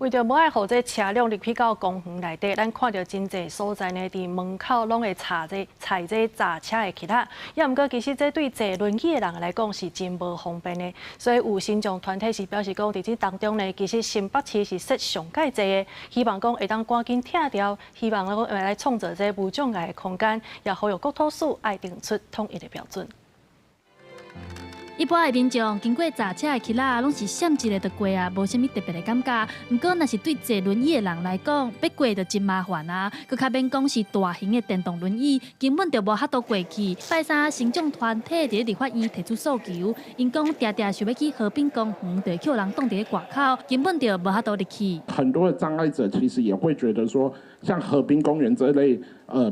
為著無愛予這車輛入去到公園內底，咱看著真濟所在呢，佇門口攏會插這踩這閘車的屐仔。也毋過其實這對坐輪椅的人來講是真無方便的。所以有身障團體是表示講，佇這當中呢，其實新北市是設上蓋濟的，希望講會當趕緊拆掉，希望講會來創造這無障礙的空間，也呼籲國土署愛定出統一的標準。一般的民眾經過閘車的屐仔，攏是閃一下就過啊，無啥物特別的感覺。毋過，若是對坐輪椅的人來講，欲過就真麻煩啊。閣較免講是大型的電動輪椅，根本就無法度過去。拜三，身障團體佇立法院提出訴求，𪜶講定定想欲去河濱公園，就會予人擋佇咧外口，根本就無法度入去。很多的障礙者其實也會覺得說，像河濱公園這類，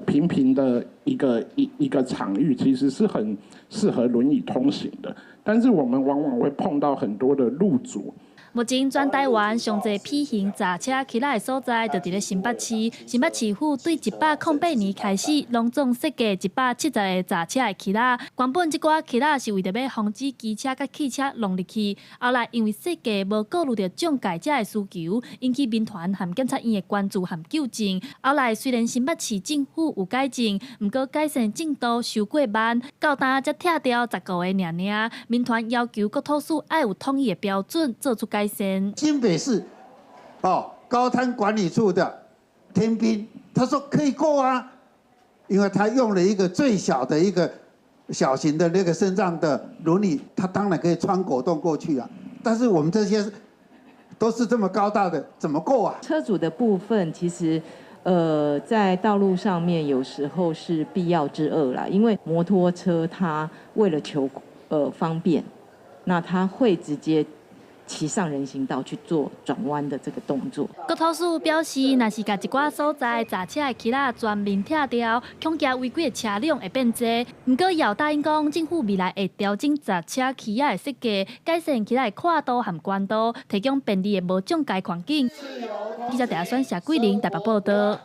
平平的一個場域，其實是很適合輪椅通行的。但是我們往往會碰到很多的路阻。目前全台灣上濟 P 型閘車屐仔的所在，就佇咧新北市。新北市府對108年開始，攏總設計170個閘車的屐仔。原本這寡屐仔是為著欲防止機車佮汽車撞入去，後來因為設計無顧慮著障礙者的需求，引起民團和檢察院的關注和糾正。後來雖然新北市政府有改進，毋過改善進度傷過慢，到今才拆掉15個爾爾。民團要求國土署愛有統一的標準，做出改善。新北市哦，高灘管理處的天兵，他說可以過啊，因為他用了一個最小的一個小型的那個身障的輪椅，他當然可以穿果凍過去啊。但是我們這些都是這麼高大的，怎麼過啊？車主的部分其實，在道路上面有時候是必要之惡啦，因為摩托車它為了求方便，那他會直接騎上人行道去做轉彎的這個動作。國土署表示，若是共一寡所在閘車的屐仔全面拆掉，恐驚違規的車輛會變濟。毋過，也有答應講，政府未來會調整閘車屐仔的設計，改善屐仔的闊度和寬度，提供便利的無障礙環境。記者鄭阿選、謝桂玲台北報導。